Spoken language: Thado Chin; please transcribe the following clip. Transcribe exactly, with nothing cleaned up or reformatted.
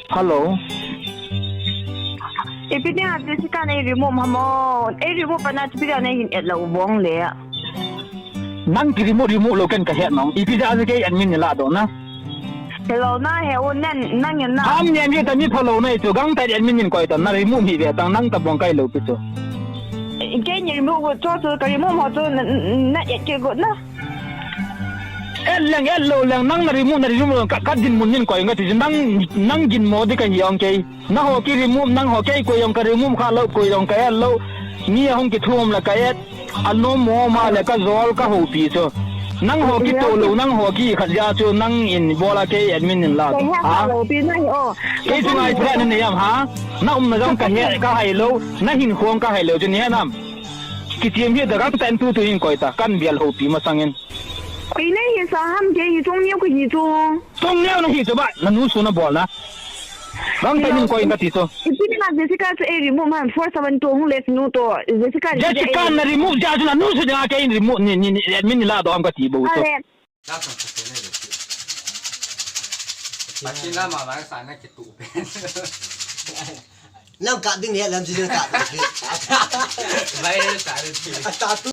Hello. Ipi dinga Jessica nei remove ham o? Ei remove pana ipi dinga nei hin add lou vang le. Nang ki remove, remove lou ken ka het nang. Ipi dinga kei admin nei ladoh na. Hello na he o, nen nang en na. Ham nem ye ta mi phalou na i chu, gangtah in admin in koi ta, na remove hi ve tang, nang tabang kai lou pi chu. Kei nei remove got chu, chu ka remove ho chu na, na add kit got na. Add leng, add lou leng, nang na remove, na remove lou, ka, ka dinmun in koi nga ti chu, nang, nang ginmo di ka hi ong kei. Na ho ki remove, nang ho kei koi ong ka remove kha lou, koi ong ka add lou. Mi ahung kithum la ka add. Anom mo ma le ka jol ka houpi chu. Nang ho kitoh lou, nang ho kikhat jeh chu, nang in bol a kei admin in la. Kei he ka houpi na hi o. Kei chu ngaichat na nei am ha? Na umna jong ka he, ka hai lou, na hinkho ka hai lou chu nei he nam. Kichem hi da gangtah in tutu hin koi ta, kan bial houpi masang in. Kei nei hi sa ham, kei hi chung neo ka hi chu. Chung neo na hi chu ba, na nu su na bol na. Gangtah in koi ka ti chu. Ipi dinga Jessica chu ei remove ham, four seven two hung le nu to. Jessica, Jessica na remove jeh chu na nu su dinga kei remove ni, ni, ni, admin nei ladoh ham ka ti bou chu. Ale. Nang ka ding he lam si ka. Virus a ding.